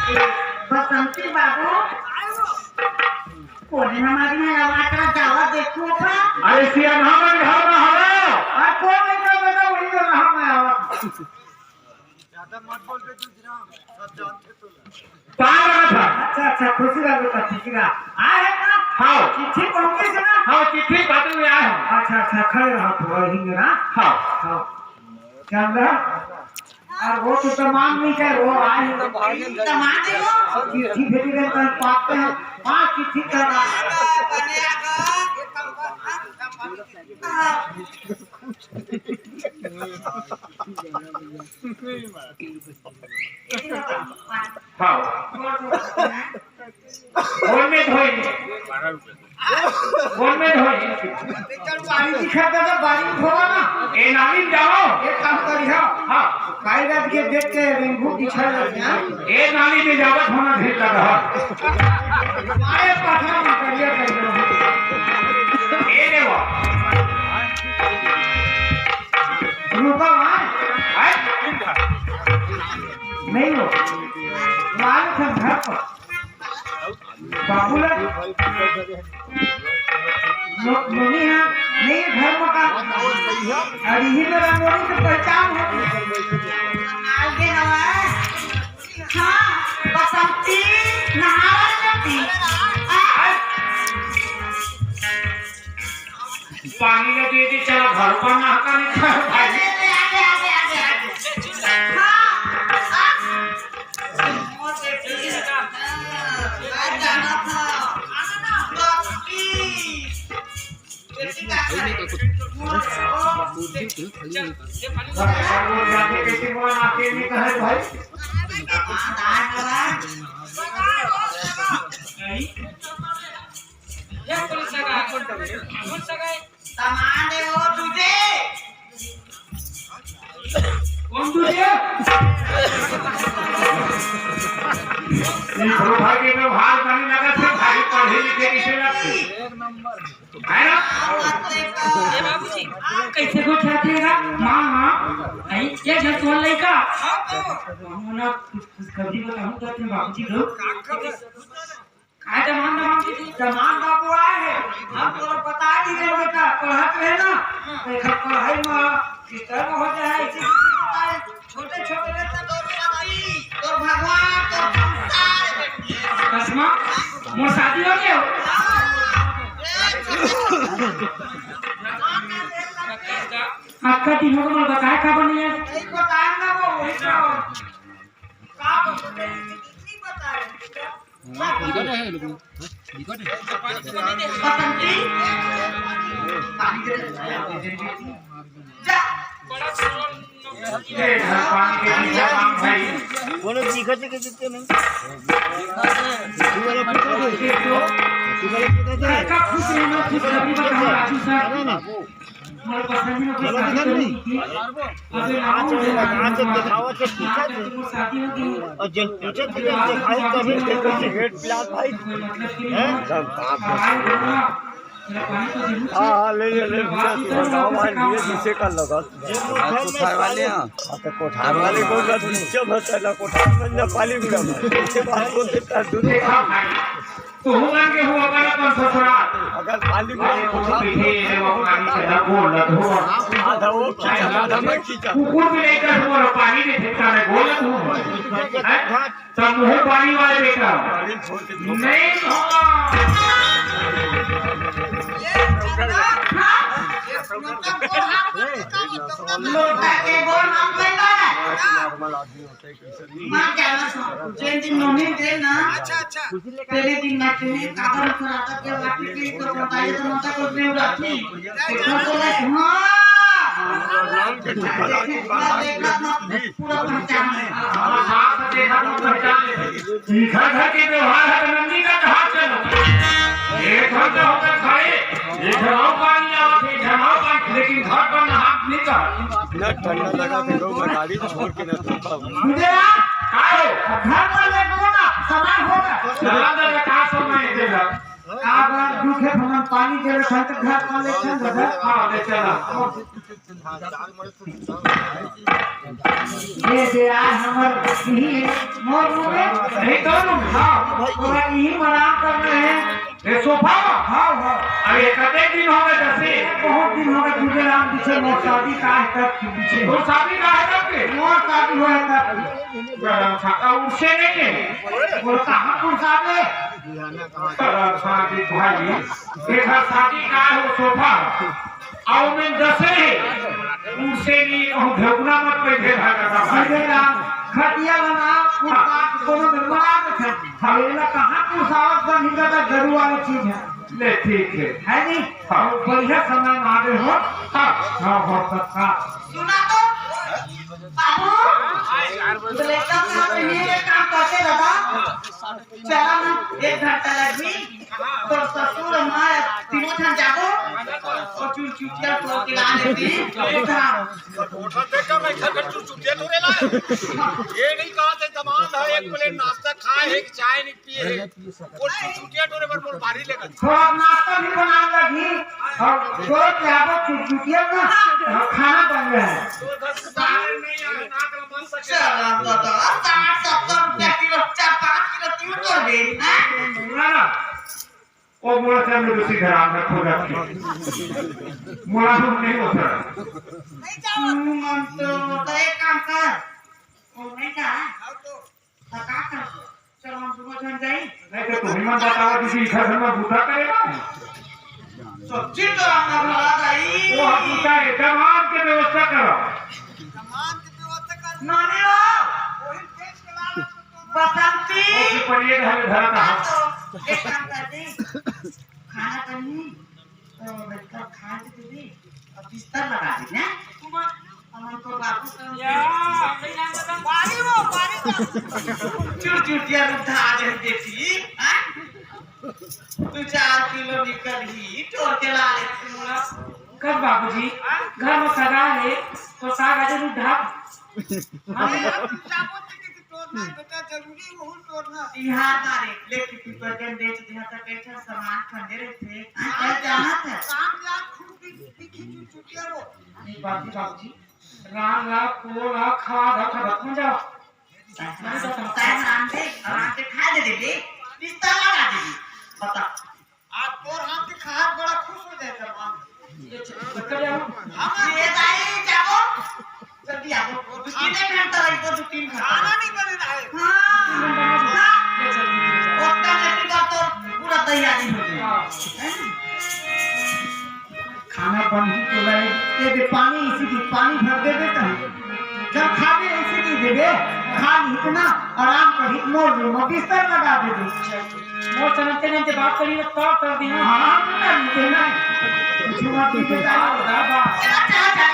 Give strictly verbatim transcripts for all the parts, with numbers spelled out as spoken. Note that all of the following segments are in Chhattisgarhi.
बसंती बाबू, कोने हमारी है, अब आकरा जावा देखो था। अरे सियान, हमन घर में हवे। और कौन लइका बेटा वही तो रहा मैं आवा। ज्यादा मत बोल बे दूधराम, सब जानते तो। पार रहा था। अच्छा, अच्छा, खुशी रहा बेटा, खुशी रहा। आए है ना? हाँ। चिट्ठी पहुंची से ना? हाँ, चिट्ठी पाते हुए आए हम। अच्छा, अच्छा, खड़े रहो थोड़ा ही ना। हाँ। हाँ। क्या रहा? और वो तो सामान नहीं है, वो आज सामान दे दो। चिट्ठी भेजी गई, कल पाते हैं, पाँच चिट्ठी कर रहा है। हाँ। बोल में धोई। बोल में धोई। चल, बारी दिखा दे, तो बारी में धोवा ना। ए नाली में जाओ। एक काम करी, हाँ। हाँ। काई रात के देख के रिंगू बिछा लग गया। ए नाली में जावत होना ढेर लगा। मारे पत्थर में करिया कर दो। ए देवा। रुको वहाँ। हैं? नहीं हो। लाल थे घर पर। बाबूला, नो-, नोनी है, नहीं घर में का। अरे, यही मेरा नोनी की पहचान है। आगे हवा। हाँ, बसंती, नहावा जाती। आ? पानी ले दे दे, चला घर पर नहा का नहीं था। आगे, आगे, आगे, आगे, आगे। हाँ, हाँ। सामान दे वो तुझे। कौन तुझे? ये गुरु भाई के व्यवहार बनी लगा थे, भाई पढ़े लिखे किसे लगते? है ना? ए बाबूजी, कैसे गोठियाथे गा? माँ, माँ, आई, ये घर तोर लइका? हाँ, तो। माँ, ना, कुछ खुशखबरी बताऊँ तो अपने बाबूजी को। का खबर? काय दमांद, दमांद की थी? दमांद बाबू आए हैं। हम तोला बता दी रहे बेटा, पढ़त रहे ना। तो एक पढ़ाई में disturb हो जाए, इसी लिए बताए। छोटे छोटे रहते तो शादी, तो भगवान, तो संसार। कसमा, मोर शादी हो गया। अक्का तीनों को बताया का बनी है? नहीं बताया ना वो, वही तो। का बोलते हैं, नहीं बताया। बिकट है, लेकिन बिकट है। बसंती, पानी दे दे। जा। ये घर पानी के लिए काम भाई। बोलो, बिकट के कितने में? तू वाला पूछो दे। तू वाला पूछो दे। लड़का खुश रहना, खुश रहना, राजू सर। अरे ना। मोर पसंद में कोई शादी तो नहीं की। अबे कहाँ चले ना, कहाँ चले, दिखावा चले, पीछा चले। और जब पूछे थे, जब दिखाई तभी तो कुछ रेड फ्लैग भाई। हैं? हाँ, हाँ, ले, ले, ले, पूछा तू, बताओ भाई, ये जिसे कर लगा। आज कोठार वाले हैं। हाँ, तो कोठार वाले को ना नीचे मत करना, कोठार में ना पाली बुला। इसके बाद बोल देता है, दूध। देखा भाई, तुहू मन के हो अपन अपन ससुराल। अगर पानी अरे, कुछ पीछे ये वो पानी के ना बोल रहा तू। आधा वो खींचा, आधा मैं खींचा। कुकुर भी नहीं कर, वो पानी नहीं फेंकता, मैं बोल रहा तू। हैं? तो मुंह पानी वाले बेटा। पानी छोड़ के दो। नहीं होगा। लोटा के बोल हम नहीं कर। नॉर्मल आदमी होता है। माँ क्या ना सुन, जेन दिन नोनी दे ना, अच्छा, अच्छा। तेरे दिन ना तुम्हें काबर कराता के बात की तो बताइए तो माता को नहीं उड़ाती। तो बोले, हाँ। देखा ना, पूरा पहचान है। हाँ, देखा तो पहचान है। घर घर के व्यवहार है तो नंदी का कहा चलो। एक घर का होकर खाए, एक घर और पानी लाओ, एक घर और पानी, लेकिन घर पर नहा नहीं कहा। इतना ठंडा लगा था, लोग गाड़ी छोड़ के ना तो मुझे यार, का हो? घर पर ले लो ना, समय होगा। चला दे, का समय है तेरा? का बार दुखे भगवान पानी के लिए संत घर पर ले चल दे। हाँ, ले चला। ये दे आज हमर यही मोर मुँह में नहीं तो हाँ, तोरा यही मराम करना है। ये सोफा? हाँ, हाँ। अरे कते दिन हो गए दसे? बहुत दिन हो गए तुझे राम पीछे मोर शादी का है तब के पीछे। तोर शादी का है तब के? मोर शादी हो है तब। अ, छाता उठसे नहीं के? मोर कहाँ पुरसाद है? अ, शादी भाई, देखा शादी का है वो सोफा? अउ में दसे हे, उनसे नहीं कहूँ, ढोकना मत बैठे भाई दादा भाई। अरे राम, खटिया बना, कुर्ता, कोनो में बना के फेंक। हाँ। ये ला कहाँ पुरसावत बन, इनका तो गरु वाली चीज है। ले, ठीक है। है नहीं? हाँ। वो बढ़िया समय में आ गए हो। हाँ। हाँ, हाँ, सबका। सुना तो, बाबू, बोले, कब ना तो ये काम करते दादा। चला ना, एक घंटा लगही, तोर ससुर, मैं तीनों झन जाबो, अउ चुरचुटिया तोर के ला लेती। एक घंटा। होटल देख के मैं घर घर चुरचुटिया टोरे ला। ये नहीं कहा थे दमांद है, एक प्लेट नाश्ता खाए है कि चाय नहीं पिए है। वो चुरचुटिया टोरे पर बोल भारी लेकर। थोड़ा नाश्ता भी बना लगी, अउ तोर के आबो चुरचुटिया ना, अउ खाना बन रहा है। चला दादा, साठ सत्तर रुपया किलो, चार पाँच किलो क्यों तो दे, हैं? सुना ना, वो मोला चल में दूसरी घर आना खोजा के। मोला हम नहीं होता। नहीं जाओ। तू मन तो, तो एक काम कर, वो नहीं जा। तो का कर? चलो हम दोनों जन जाई। नहीं तो तुम्हें मन बतावा दीदी, इधर घर में बूता करेगा। सच्ची तो आपका भला भाई। वो हम बूता है, दमांद के व्यवस्था करो। दमांद के व्यवस्था कर। नानी हो। वही देश के लाल बसंती। वो भी पड़िए घर में धरा था। तो एक काम कर दे। खाना बनी, तो लड़का खा के दे दे, और बिस्तर लगा दे ना। हमन तो बाबू तो या, बारी वो, बारी वो। चुरचुटिया रूप धार रहे बेटी, हाँ? दू चार किलो निकल ही, टोर के ला ले तू। कब बाबूजी, घर में सगा है, तो साग आजे रूप धार। हाँ, बेटा। तोड़ना है बेटा, जरूरी वहू तोड़ना। बिहार मारे, लेकिन तू तो जन बेच दिया तो कैसे सामान खंडे रहते। हाँ, जानत है। काम यार खूब दिखी चुटिया वो। नहीं बाबू, बाबूजी, राम ला, को ला, खा ला, खा ला, खा जाओ। राम दे, राम दे, खा दे दे, बिस्तर लगा दे दे। बता। आज तोर हाथ के खाए बड़ा खुश हो जाए जवान। ये दाई, जाबो। जल्दी आबो। दो तीन घंटा रही, दो तीन घंटा। खाना नहीं बने रहे। हाँ। ओतना में पूरा तो पूरा तैयारी हो गई। हाँ। खाना बन ही तो रहे। ये दे पानी, इसी की पानी भर दे बेटा। जब खाबे इसी की देबे, खा ली इतना आराम कर, मोर रूम में बिस्तर लगा दे दे। मोर चलते नहीं बात करी, तो कर देना। हाँ, तो कर देना। कुछ मत भी बेटा। हाँ, हाँ, हाँ। चला, चला, चला।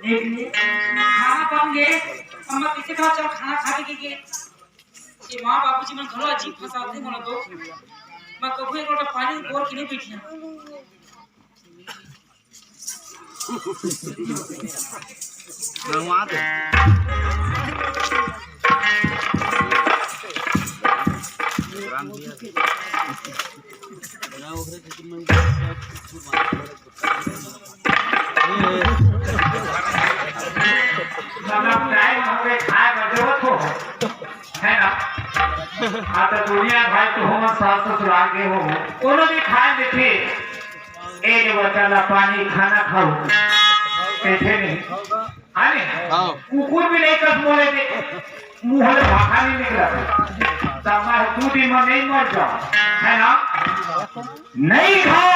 देख ले, खाना बन गे, अम्मा कइसे कहा, "चल खाना खा के," के, के माँ बाबूजी मन घलो अजीब फंसाथे मोला तो। मैं कभू एक लोटा पानी बोर के नहीं पीती हूँ। मतलब टाइम हो गए, खाए बर जरूरत हो, है ना? हाँ, तो दुनिया भाई तो हो, सास ससुराल के हो, कोनो भी खाए देखे, ए जो बच्चा ला पानी खाना खाओ, कैसे नहीं? हाँ नहीं? हाँ। कुकुर भी नहीं कस बोले दे, मुंह ले भाखा नहीं निकला। तब मैं दू दिन में नहीं मर जाऊँ, है ना? नहीं खाओ,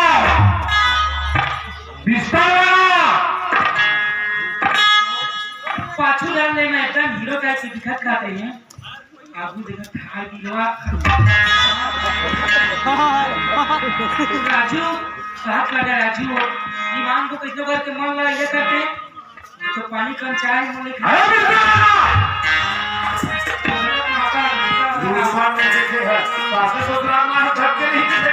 बिस्तर वाला। पाछू डाल लेना, एकदम हीरो टाइप के दिखत खाते हैं। आगू देखा, खा गिलवा। राजू, कहाँ का राजू? ईमान को कितने बार के मन ला ये करते? तो पानी कम चाहे, मन नहीं अरे बिल्कुल। भगवान ने देखे है, सासु ससुराल में धक्के नहीं देते।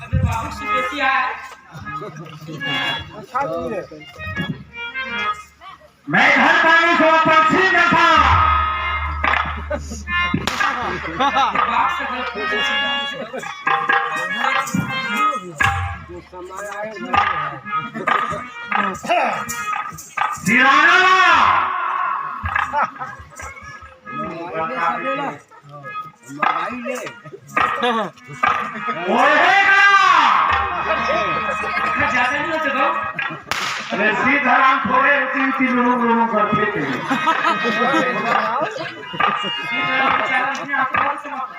अबे बाबू सुपेसिया। मैं घर पानी को पक्षी में था। दिवाना। मोबाइल ले। ओढ़ेगा। ज्यादा नहीं होते बाबू। अरे सीताराम थोड़े तीन तीन लोग लोगों करते थे। सीताराम बेचारा इसने आपको समाप्त।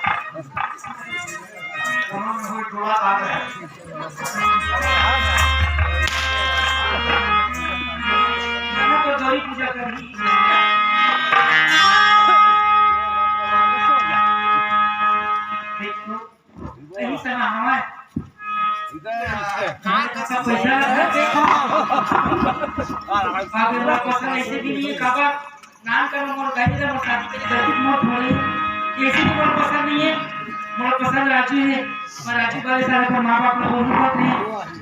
यहाँ पर गौरी पूजा करही। देखो, यही समय हमारे कहाँ का सब पैसा लगा, देखो। अगर वो पसंद ऐसे भी नहीं है, काबर नाम का मोर गाड़ी का मोर शादी के लिए गलती मोर थोड़ी, ऐसे भी मोर पसंद नहीं है। मोर पसंद राजू है, पर राजू वाले सारे पर माँ बाप ने बोलू मत नहीं,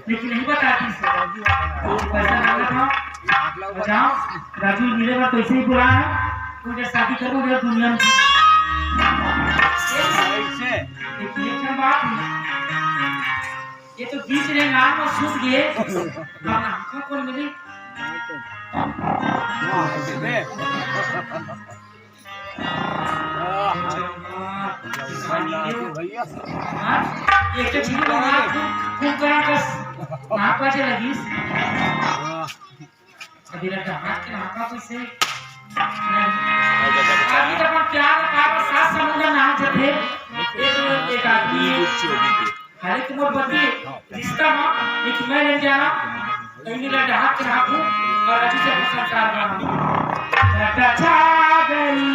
लेकिन नहीं बताती से। पैसा ना लगा, जाओ, राजू मेरे बार तो ऐसे ही बुरा है, तू जब शादी करूँ, मेरा दुनिया में। एक, एक बात है। ये तो बीच में नाम और सूझ गए। हाँ, हमको कौन मिली? भैया। हाँ, एक तो चीज में नाम खूब, खूब करा बस। नाम पाछे लगी। अभी लड़का हाथ के हाथ पास से। आदमी का अपन प्यार और प्यार का साथ समुद्र नहा जथे। एक, एक आदमी है। हालांकि मोर पति रिश्ता में एक मैं नहीं जाना। कहीं मेरा हाथ के हाथ हूँ और अच्छे से अपना संसार बना। लड़का छा गई।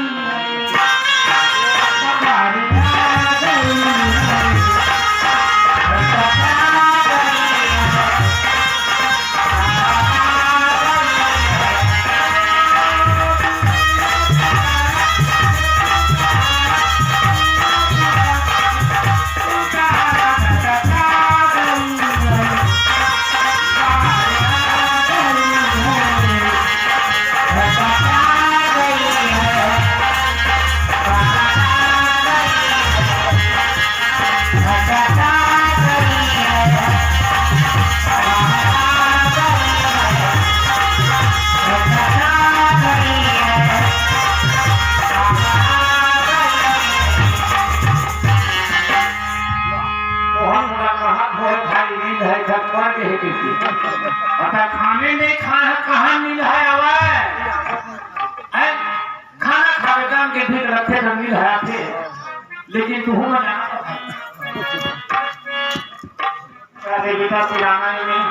ओहन मोला कहा थोड़े भाई नींद है, जब पड़ गए किसी। अतः खाने नहीं खाए, कहाँ नींद है आवे? हैं? खाना खावे काम के ठीक रखे तो नींद है आथे। लेकिन तू हूँ ना। बेटा पुराना ही नहीं।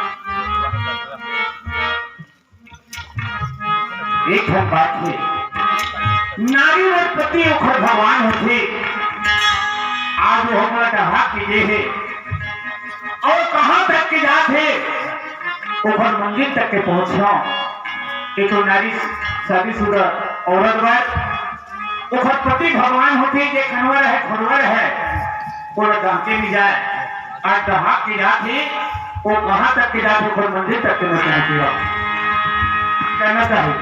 एक ठन बात हे, नारी अउ पति ओखर भगवान होथे। आज वो हमला डहा के गे हे अउ कहाँ तक के जात हे, ओखर मंजिल तक के पहुँचना। ये तो नारी शादीशुदा औरत बर ओखर पति भगवान होथे, जे कनवर हे, खोनवर हे, ओला डहके नइ जाय। आज डहा के जात हे, वो कहाँ तक के जात हे, ओखर मंजिल तक के नइ पहुँचे। कहना चाहे।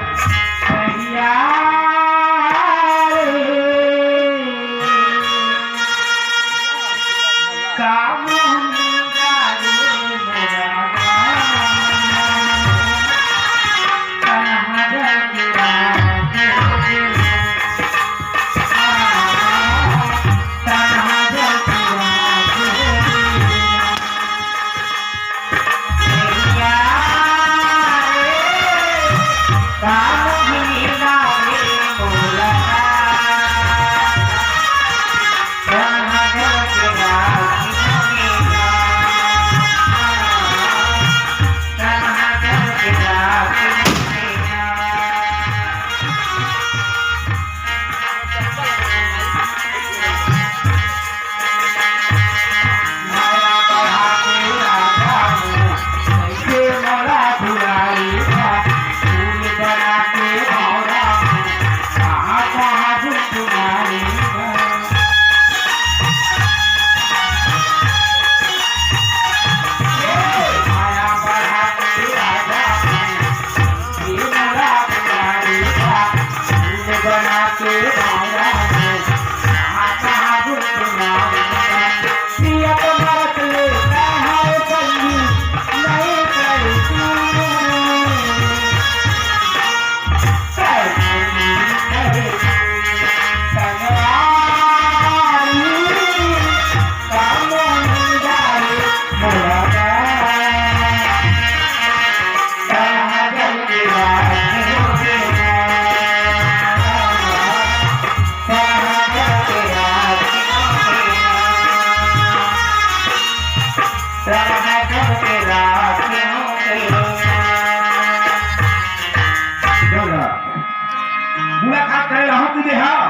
मुलाकात करे ला हूँ तुझे, हाँ।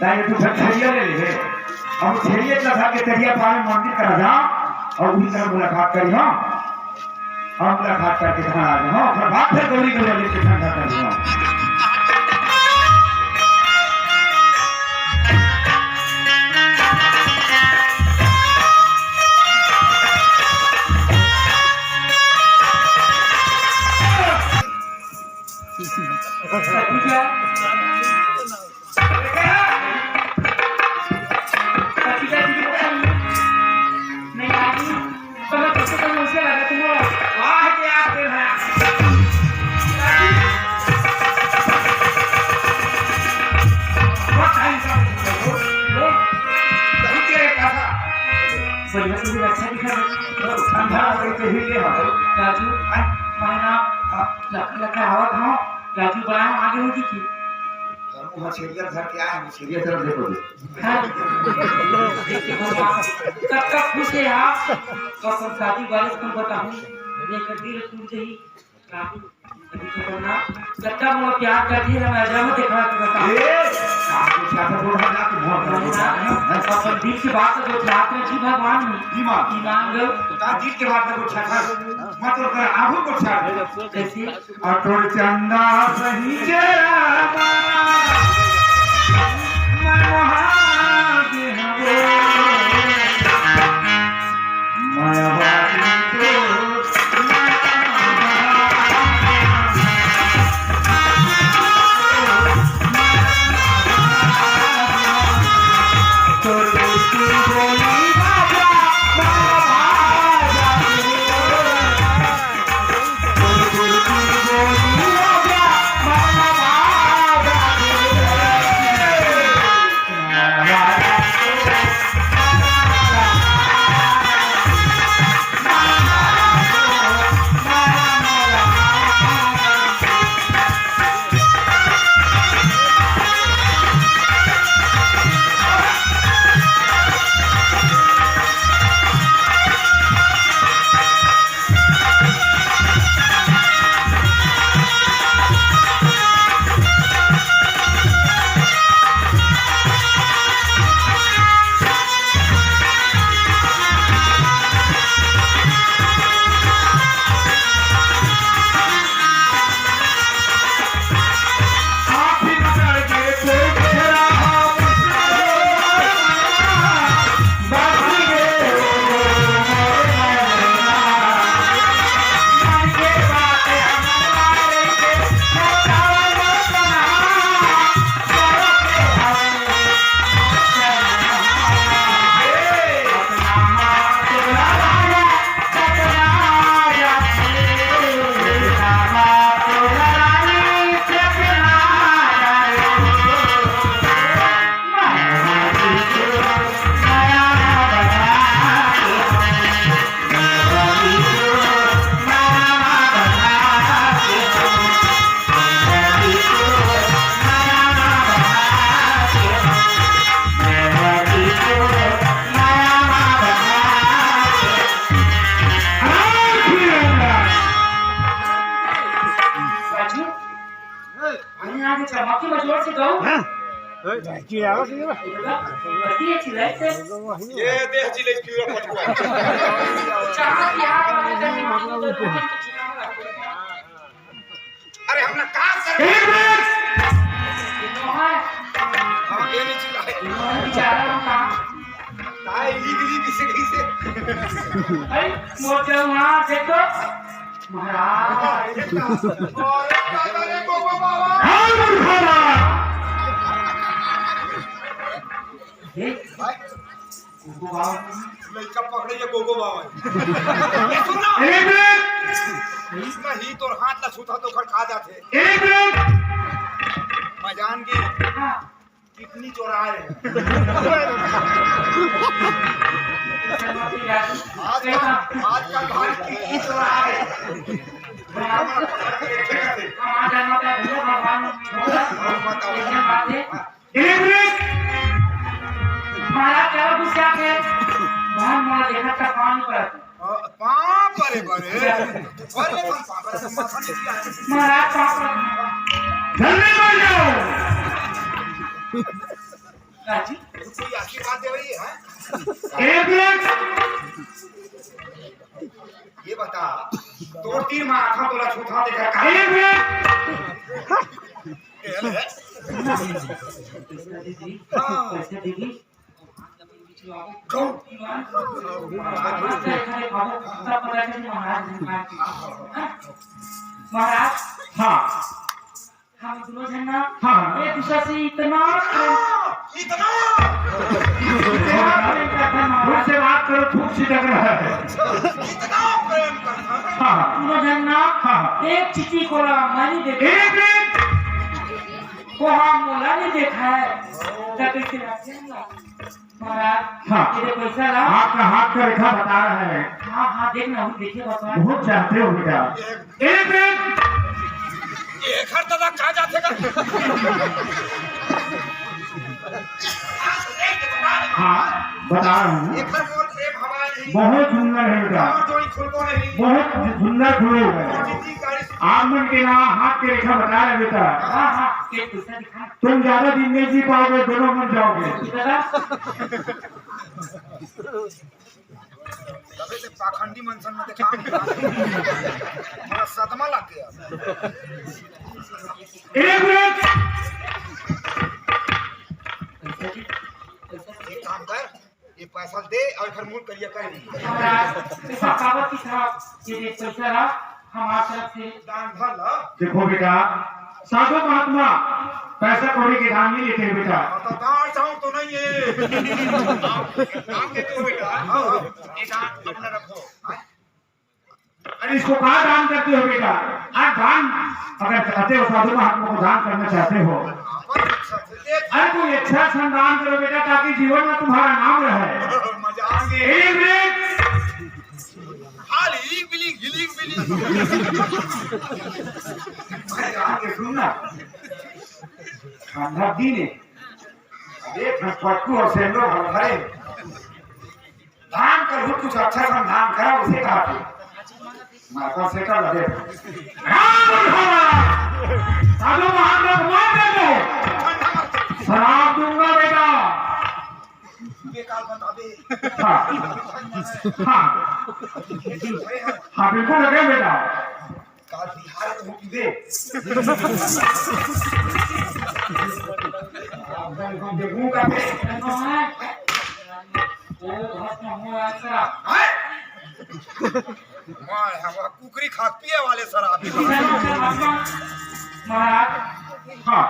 ताकि तू झटझरिया ले ले। अब छेड़िए का था कि तरिया पार में मंदिर करा जा और उही तरह मुलाकात करी, हाँ। हम मुलाकात करके कहाँ आ गए, हाँ। ओकर बाद फिर गौरी गौरी के ठंडा कर दिया। बढ़िया सुंदर अच्छा दिखा दे। ठंडा लगे तो ही ले आओ। राजू, हाँ? मैं ना, हाँ। लख-, लखरावत हूँ। राजू बड़ा आगे हो जी की। हम वहाँ छेड़िया धर के आए हैं, छेड़िया तरफ देखो जी। हाँ। कब, कब खुश है आप? कसम शादी वाले को बताऊँ, ये कभी टूट गई। कभी खतरनाक। लड़का मोला प्यार करती है, मैं अजरा में देखा तू बता। ए, आप कुछ क्या बोल रहा है, आप बहुत नहीं ना, अपन दिल की बात तो जो चाहते हैं, जी भगवान में। जी माँ। ईमान लो। बता, दिल की बात को छाता। मत तो कर, आंखों को छाता। कैसे? अतुर चंदा सही के रामा, मैं वहाँ के हूँ। ये दे चिल्लाई पूरा पटुआ। अरे, हम ना काम कर रहे हैं। हम ये नहीं चिल्लाए। काय लीक लीक इसे कैसे? अरे, मोटे वहाँ से तो महाराज। अरे, बाबा रे, बाबा, बाबा। हाँ, बुढ़ावा। देख, भाई। गोगो बाबा। लइका पकड़े ये गोगो बाबा। ये सुन ना। एक मिनट। इसका ही तोर हाथ ला छूता तो खर खा जाते। एक मिनट। मजान के हाँ। कितनी चौराहे हैं। आज का, आज का भाई कितनी चौराहे हैं। भगवान। बताओ। एक मिनट। महाराज, क्या गुस्सा है? महाराज, मोला देखत का पाँव पड़त। अ, पाँव परे परे। अरे, हम पाँव परे, माथा नहीं किया। महाराज, पाँव पड़त। जल्दी बैठ जाओ। राजी, तू कोई आशीर्वाद दे रही है, हैं? एक मिनट। ये बता, तोर तीर में आँखा तोला छूथा देखा का? एक मिनट। हाँ। कैसे दीदी? कौन? महाराज। हाँ। हम दोनों झन ना हाँ। एक दूसरे से इतना प्रेम, इतना इतना प्रेम करते हैं महाराज। से बात करो, फूंक छिटक रहा है। इतना प्रेम करता है। हाँ। दोनों झन ना हाँ। एक चिट्ठी को ला, मैं नहीं देखा। एक मिनट। वो हाँ, मोला नहीं देखा है। तो कैसे रखेंगे? महाराज, हाँ। ये दे पैसा ला। आपका हाथ का रेखा बता रहा है। हाँ, हाँ, देख ना, हम देखे बता। बहुत चाहते हो बेटा। एक मिनट। एक हर दादा कहाँ जाते का? हाँ, बता रहा हूँ। एक हर बोल, प्रेम हवा नहीं। बहुत सुंदर है बेटा। और जोड़ी खुलको नहीं। बहुत सुंदर खुले हुए हैं। जिंदगी गाड़ी से आप मन के ना हाथ के रेखा बता रहे बेटा। हाँ, हाँ, एक दूसरा दिखा। तुम ज्यादा दिन नहीं जी पाओगे, दोनों मर जाओगे। तबे से पाखंडी मनसन में देखा, थोड़ा सदमा लग गया। एक मिनट। एक काम कर, ये पैसा दे और फिर मूल करिया कर दी। महाराज, ऐसा कागज की था, ये देख पैसा रहा, हमारे तरफ से दान भर ला। देखो बेटा, साधु महात्मा पैसा कौड़ी के दान नहीं लेते हैं बेटा। हाँ, तो दान चाहो तो नहीं है। दान देते हो बेटा। हाँ, हाँ। ये दान अपना रखो। हाँ? अरे इसको कहाँ दान करते हो बेटा? आज दान अगर चाहते हो, साधु महात्मा को दान करना चाहते हो, अरे कोई अच्छा अच्छा दान करो बेटा, ताकि जीवन में तुम्हारा नाम रहे। मजा आ गया। एक मिनट। खाली इलिक बिलिक, इलिक बिलिक। अरे आके सुन ना, ठंडा दिन है, अबे फटकू और सेंडो भर भरे। दान करहु, कुछ अच्छा सा दान करा, उसे कहा थे। माता से कर लगे। राम भला। साधु महात्मा को मार दे दो। शराब दूंगा बेटा। बेकार बता दे। हाँ। हाँ। हाँ, बिल्कुल लगे बेटा। का बिहार में होती दे। देखूं का बे। ओ, भस्म हुआ ऐसा। हैं? माय, हमारा कुकरी खा पिए वाले शराबी। महाराज, हाँ।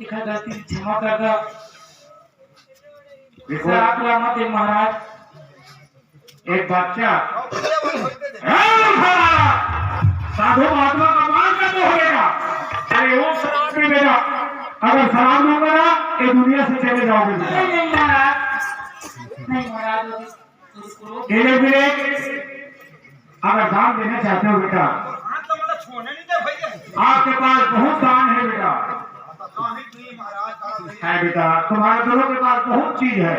एक गलती क्षमा कर दो। देखो। शराब ला मत दे महाराज। एक बच्चा, "हे उठा, साधु महात्मा का मान करते हो बेटा, अरे वो शराब पी बेटा, अगर शराब लूंगा ना, ये दुनिया से चले जाओगे बेटा।" नहीं, नहीं महाराज, नहीं महाराज, बिल्कुल। धीरे धीरे अगर दान देना चाहते हो बेटा, आपके पास बहुत दान है बेटा, है बेटा, तुम्हारे दोनों के पास बहुत चीज है।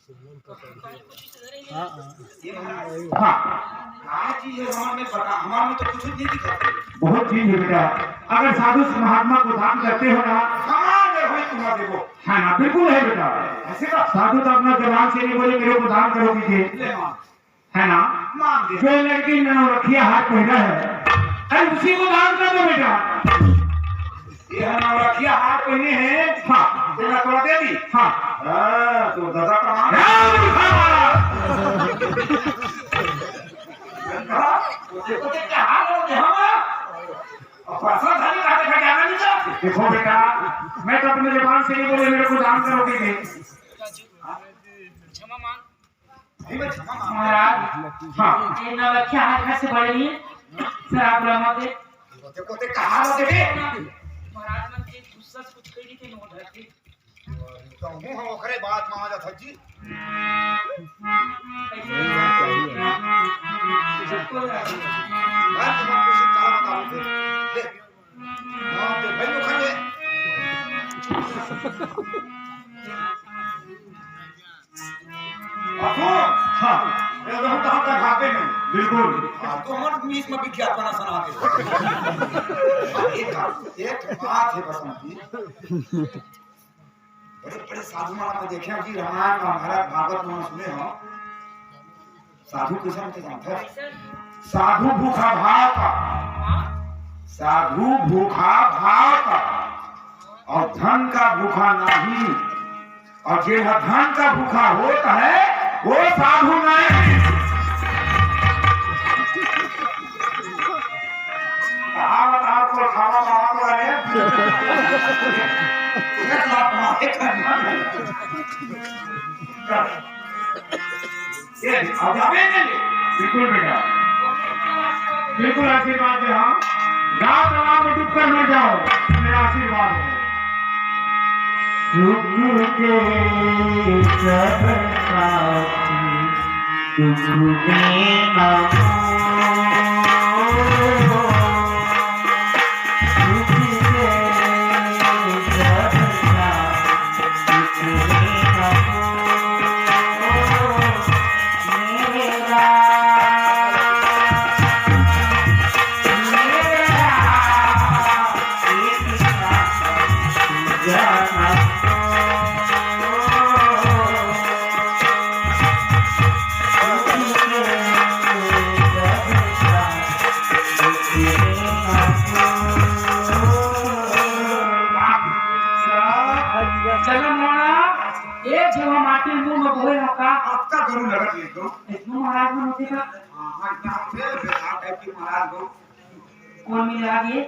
हाँ, हाँ। हाँ। का चीज है हमार में बता, हमार में तो कुछ नहीं दिखत। बहुत चीज है बेटा। अगर साधु महात्मा को दान करते हो ना, हमार में होई तुम्हार देबो। है ना, बिल्कुल है बेटा। ऐसे का? साधु तो अपना जबान से नहीं बोले, मेरे को दान करो कीजिए। ले माँ। है ना? मांग दे। जो लड़की नौलखिया हार पहना है, अरे उसी को दान कर दो बेटा। ये है नौलखिया हार पहने हैं। हाँ। तेरा तोड़ा दे दी। हाँ। हाँ, तो दादा का मान। राम का। हाँ, उसे तो देख के हार हो गया हमारा। अब पैसा धनी का देखा जाना नहीं चाहते। देखो बेटा, मैं तो अपने जबान से नहीं बोले, मेरे को दान करोगे नहीं। क्षमा मांग। महाराज, हाँ। ये नौलखिया हार घर से बड़े लिए, शराब बुला मत दे। कोते, कोते कहा मत दे। महाराज मन के गुस्सा से कुछ कह रही थी, नोट रखी। तो हूँ हम ओकरे बात में आ जात जी। कैसे? बात में कुछ काला बताओ फिर। ले। हाँ, तो भाई वो खा ले। बाबू, हाँ। ये रहूं कहाँ तक हाथे में? बिल्कुल। हाँ, तो हमारे बीच में विज्ञापन सुना दे। एक, एक बात है बसंती। बड़े, बड़े साधु महाराज देखे हैं जी, रामायण, महाभारत, भागवत में सुने हो। साधु कैसा होते जानते हैं? साधु भूखा भाव का, साधु भूखा भाव का, और धन का भूखा नहीं। और जे ह धन का भूखा होत है, वो साधु नहीं। कहावत आपको खावा मावा तो है। एक लाख मारे करना। ये अब जावे नहीं। बिल्कुल बेटा, बिल्कुल आशीर्वाद दे। हाँ, गाँव तालाब में डूब कर मर जाओ, मेरा आशीर्वाद है। सुख के सब साथी दुख में न हो। सुख के सब साथी दुख में न हो। मेरा, मेरा एक साथ जाना। जनम होना, एक झन माटी मुंह में बोए हो का? आपका गुरु लगत ले दो। इसमें महाराज में होते का? हाँ, हाँ, इतना फेर, फेर, आप टाइप के महाराज हो। कौन मिला ये?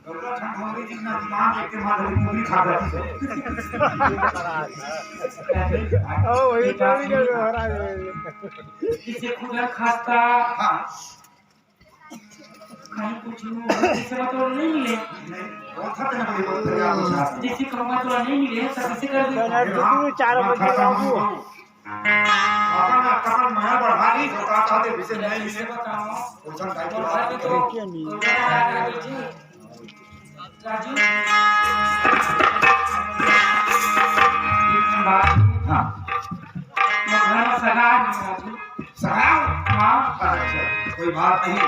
गौरा ठंडोरी जी ना दिमाग एक के माधुरी पूरी खा जाती है। ओ, वही तो, वही तो, महाराज, वही। इसे खुदा खाता। हाँ। कहीं कुछ नहीं, जैसे मैं तो नहीं मिले। नहीं, वो था तेरा कोई बहुत तैयार हो जाता। जैसे कहूँगा तो नहीं मिले, तब इसे कर दूँ। तो ना, दू, चार बजे बाबू। अपन, अपन माया बढ़ा ली, तो का कहते, इसे नहीं मिले। बताओ। उलझन टाइप की बात है। तो, तो क्या नहीं? राजू। हाँ। वो घर में सगा है राजू। सगा? हाँ। अच्छा, कोई बात नहीं।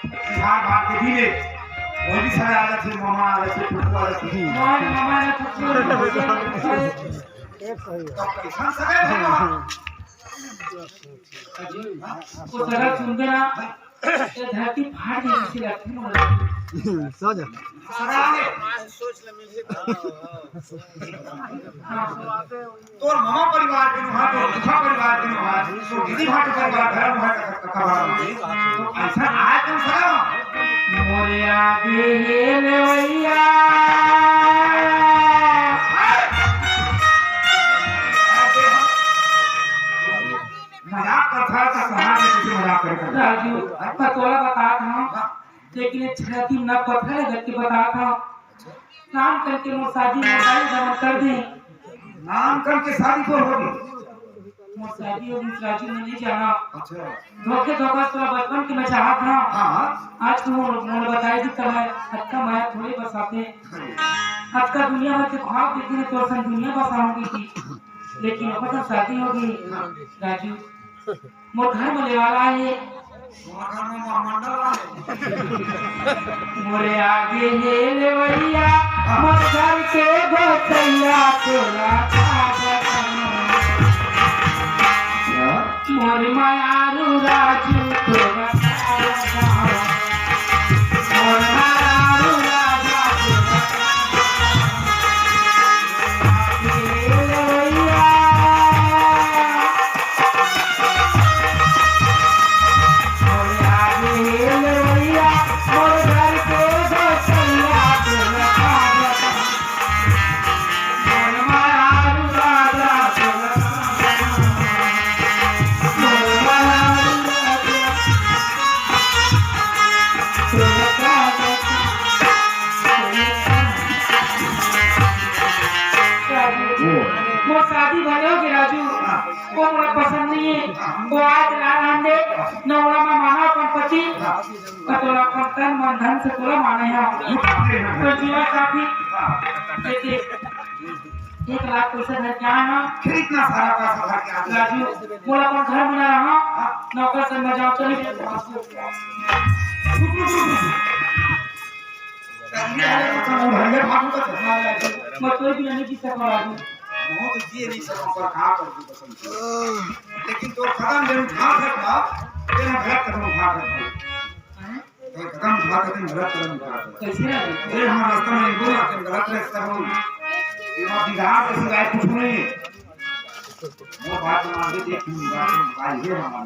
बिहार बात के भी ले। वो भी सगा आ जाते, मामा आ जाते, फुफू आ जाते। हमारे मामा ने फुफू आ जाते। तो कैसा सगा है भगवान? वो सगा सुनते ना, ये धरती फाट के किसी लगती है। सो जा। तोर मामा परिवार के नुहा, तोर फूफा परिवार के नुहा, तोर दीदी भाभी परिवार, घर नुहा, का, का, का, तो ऐसा आज तुम सगा। मोरे आगे हे लेवैया। मजाक करत हस, त कहाँ के कइसे मजाक करे करत हस? राजू, मैं तोला बतात हँव, लेकिन ये छाती में ना पत्थर लगा के बतात हँव। नाम करके मोर शादी मोर दाई जमा कर दे। नाम करके शादी तोर होगे? मोर शादी होगे, राजू, मैं नहीं जाना। अच्छा। धोखे धोखा से तोला बचपन के मैं चाहत हँव। हाँ, हाँ। आज तू मोर, मोर बताई दी त मैं अतका माया थोड़े बसाते। अतका दुनिया भर के ख्वाब देखे रहे, तोर संग दुनिया बसाऊंगी जी। लेकिन ओकर तो शादी हो गई। राजू, मोर घर में लेवाला हे। मोर घर में मंडल वाले। मोरे आगे हे लेवैया, मोर घर के गोसैया, तोला का बताऊं। मोर मयारू राजू, तोला का बताऊं। मोर मयारू राजू, तोला का बताऊं। मोर शादी भले हो गए राजू, वो मोला पसंद नहीं है। वो आज ना रहन दे, न ओला मैं माना अपन पति, न तोला अपन तन मन धन से तोला माने हा। तो जीवन साथी, देखे, एक लाख पैसा धर के आए हा। फिर इतना सारा पैसा धर के आए? राजू, मोला अपन घर बना रहा, नौकर से मैं जाऊँ, चलिए। रुक, रुक, रुक, रुक। ये है तो तुम उधारिया भागो तो चलना है। मैं कोई भी नहीं जीत सकता राजू। मैं तो जिए नहीं सकता, पर कहाँ कर दूँ कसम से। लेकिन तो कदम जब उठा सकता, तेरा गलत कदम उठा सकता। हैं? तो कदम उठा सकते, गलत कदम उठा सकते। कैसे राजू? ये हमारा रास्ता में इनको ना, तुम गलत रास्ता हो। ये बात बिगाड़ के सिवाय कुछ नहीं है। वो बात मान के देख, तुम बात मान के ये मान।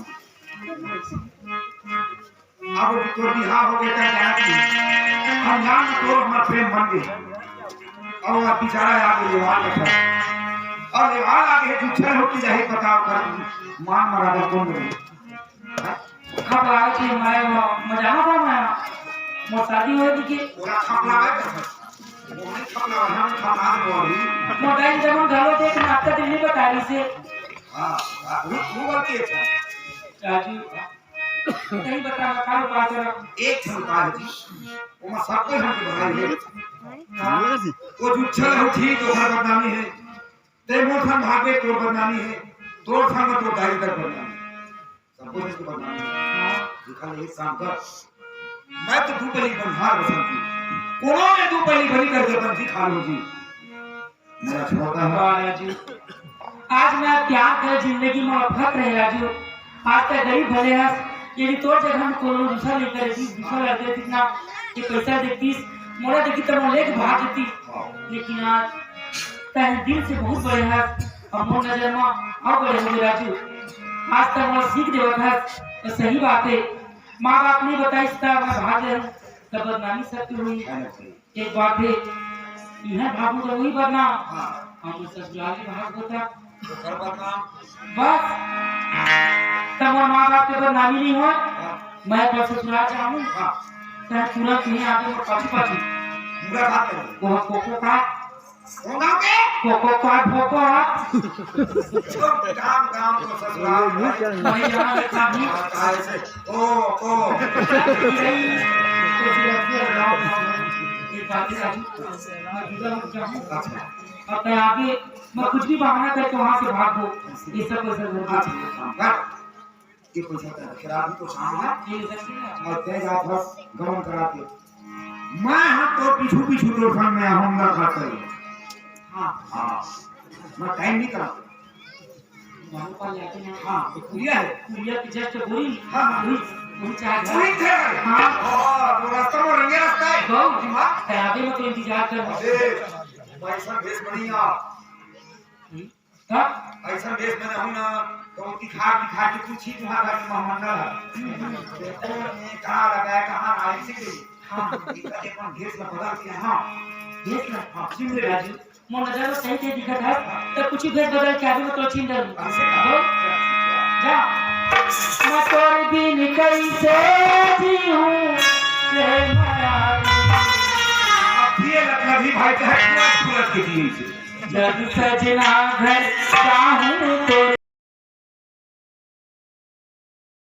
अब तोर बिहाव हो गए, तैं जाना कि हम जान तोर हमर प्रेम बन गए। अब वो बेचारा आगे लेवाल बैठा। और लेवाल आगे है, जुच्छल होती जाही, बताओ कर मान मरादा कौन बने? खप लागे कि मैं वो मजा ना पा मैं। मोर शादी होए दिखे। ओला खप लागे कर। वो नहीं खप लागे, हम खप लागे बोली। मोर डाइन जमन घलो देख, नाश्ता दिल्ली बता रही से। हाँ, हाँ, वो, वो बात ये था। राजू। नहीं बता, बता, बता, बता। एक ठन उपाय है जी। ओमा सब कोई हमके बनाई है। हाँ। वो जुच्छल होती तो हर बदनामी है। ते मोर संग भागे तोर बदनामी है। तोर संग तोर दाई तक बदनामी। सब कुछ इसकी बदनामी है। हाँ। दिखा ले, एक काम कर। मैं तो दू पली बनिहार बसंती। कोनो में दू पली बनी करके बंसी खा लो जी। मेरा छोटा है। वाह राजू, आज मैं प्यार कर जिंदगी में फख्र है राजू। आज तक गरीब भले हस, यदि तोर जगह में कोनो दूसरा लेकर रहती, दूसरा लड़का रहती ना, ये पैसा देतीस, मोला देखती तो मोला लेके भाग देती। लेकिन आज तैं दिल से बहुत बड़े हस, अब मोर नजर में और बड़े हो गए राजू। आज तक मोला सीख देवत हस, तो सही बात है। माँ बाप नहीं बताइस त मैं भाग ले, तब बदनामी सत्य हुई। एक बात है, इहाँ भागू तो वही बदनाम। हाँ। हम तो ससुराल में भाग होता। तो घर बदनाम। बस, तब मोर माँ बाप के बदनामी नहीं हो। हाँ। मैं पर ससुराल जाऊँ। हाँ। तब तुरंत नहीं आते, मोर पाछू पाछू। पूरा बात करो। वो कोको का। कौन गाँव के? कोको का भोको। चुप, गाँव, गाँव तो ससुराल है। वही जहाँ लिखा भी। हाँ, कहाँ से? ओ, ओ। अच्छा। अब मैं आगे, मैं कुछ भी बहाना करके वहाँ से भाग दूँ। ये सब पैसा घर पे। अच्छा, हाँ। ये पैसा तो खराब ही तो काम है। ये सब और तेज आप बस गमन करा के। मैं हाँ तो पीछू पीछू तो फल में हम ना करते। हाँ। हाँ। मैं टाइम नहीं करा। वहाँ पर लेके ना। हाँ, तो कुरिया है। कुरिया की just बोरी। हाँ, हाँ। वही, वही चाहे घर। वही थे। हाँ। हाँ, तो रास्ता में रंगे रास्ता है। गौ। दिमाग। तैयारी में तो इंतजार कर। अरे, पैसा भेज बढ़िया। हम्म। तब? ऐसा भेज में रहूँ ना, तो दिखा, दिखा के पूछी तुम्हारा घर में मेहमान ना है। देखो, ये कहाँ लगा है, कहाँ आई से गई? हाँ। इनका एक बार भेज में बदल के, हाँ। भेज में? हाँ, सुन ले राजू। मोर नजर में सही से दिखत है, तो कुछ भेद बदल के आगे में तो छीन डालूं। ऐसे कहो। जा। मैं तोर बिन कैसे जीऊं, रे माया। अब ये लखनवी भाई चाहे पूरा सूरज के जीवन से। जब सजना घर जाऊं तो